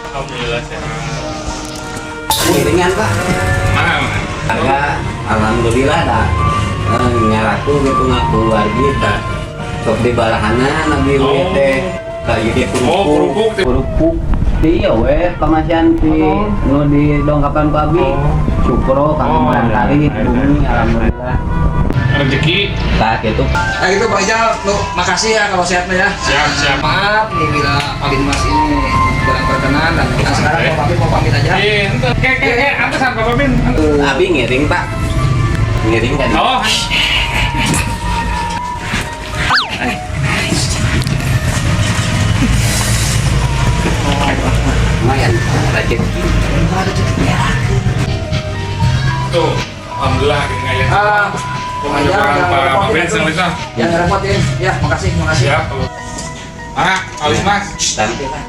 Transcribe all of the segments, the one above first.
Alhamdulillah sehat. Ngiringan, Pak. Mana, mana? Harga alhamdulillah dah. Ngaraku gitu ngaku wargi tah. Sok di balahana nabi Oh. teh. Ka ieu ge kerupuk. Oh, kerupuk. Kerupuk. Iya we pamasian ti nu di dongkapan ku abi. Oh. Sukro kami Oh, barangkali iya, iya, bumi iya. alhamdulillah. Rezeki. Tah gitu. Nah gitu, Pak Ijal, lu makasih ya kalau sehat mah ya. Siap, siap. Maaf nih bila Pak Linmas ini kurang berkenan dan nah, sekarang Bapak Bin mau pamit aja. Iya, ente. Ke, ke, ke, antesan Bapak Bin. Abi ngiring, Pak. Ngiring tadi. Oh. Lumayan rezeki. Tuh, alhamdulillah akhirnya ya. Ah, Pokoknya Pak Ijal, orang jangan Pak ngerepotin Bin itu. sang Lisa. Jangan ngerepotin. Ya, makasih, makasih. Siap. Ah, alis Mas. Sampai, Pak.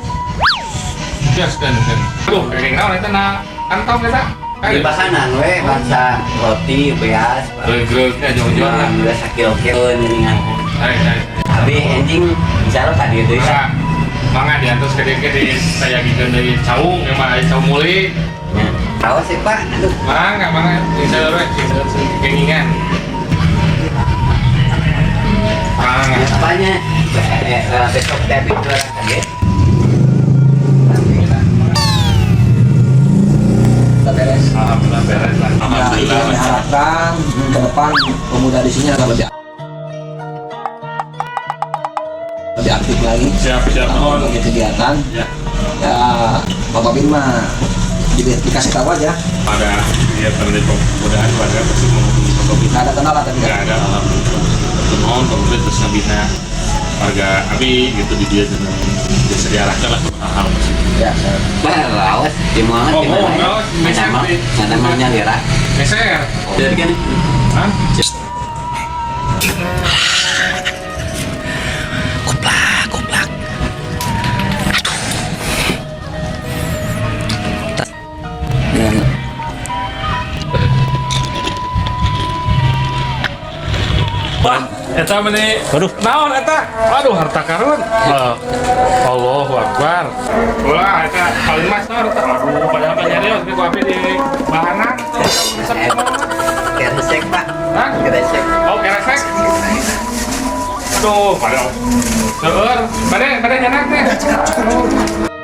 Ya, sudah, sudah. Aduh, kayak naon eta na kantong eta. Di bahanan we bangsa roti, beas, Pak. Geus-geusnya jauh-jauh. Alhamdulillah sakilo-kilo geuningan. Hai, hai. Abi enjing bisa lo tadi itu ya. Mangga, mangga diantos ke dieu di saya gigkeun deui saung, yang mah aya saung muli. Ya. Tahu sih, Pak. Aduh. Mangga, mangga, sing seueur we, sing seueur sing kengingan. Mangga. Ya, apanya? Besok teh abi jualan tadi. Udah beres. Alhamdulillah beres lah. Ya, itu yang Alhamdulillah. diharapkan ke depan pemuda di sini akan lebih lebih aktif lagi. Siap, siap. Dalam Mohon. berbagai kegiatan. Ya. Ya, Bapak Bin mah dikasih tahu aja. Ada kegiatan di pemudaan warga pasti menghubungi Bapak Bin. Nggak ada kendala tapi Nggak ada, alhamdulillah. Mohon Bapak Bin terus ngabina warga abi gitu di dia dan bisa diarahkan lah ke hal-hal positif. Ya, saya. Wah, lawas di mana Oh, di mana? oh, lawas, Ada mah, ada maunya lira. Meser. Jadi kan Hah? Koplak, koplak. Aduh. Wah, eta meni. Aduh, naon eta? Aduh, harta karun. Allahu Akbar. Wah, eta paling mas harta. Aduh, padahal mah nyarios ku abi di bahanan. Keresek, Pak. Hah? Keresek. Oh, keresek. Aduh, padahal. Seueur, bade bade nyanak teh.